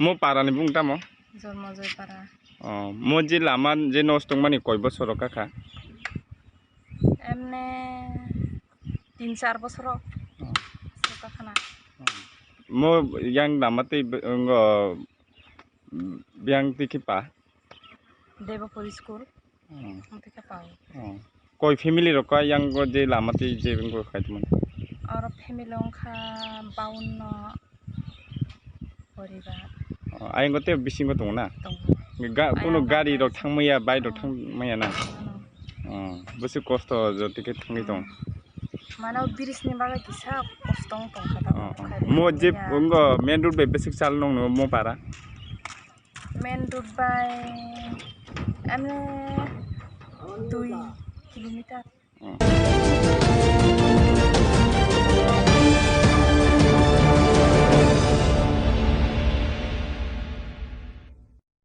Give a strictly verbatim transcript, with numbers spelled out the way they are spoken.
Mo para ni bung tamo? Jormo Joy para. Oh, mo je lama je nosto tongmani koi bosor rok kakha? Emne tin char bosor rok. Oh. Bosor kakhana. Oh. Mo yang lama tei be-, ngo, mm, yang tei khipa? Devapuri school. Hmm. Ang tei khe pao. Hmm. Koi family rok ka yang go je lama tei je go khai tmani? Oro family wngkha baunno poribar. Oh, ayang go tei bisingo tongo na? Tongo. Ga-, kuno ayang gari rok thangmaya, bike rok hmm thangmaya na? Ano. Oh, bwswk kosto jotike thangwi tong. Hmm. Mano bridge ni bagwi kisa kosto wng tongkha ta. Oh, oh. Khai mo je ya. Wnggo main road bai bwswk chal nong no mo para? Main road bai ano dui kilometer. Hmm.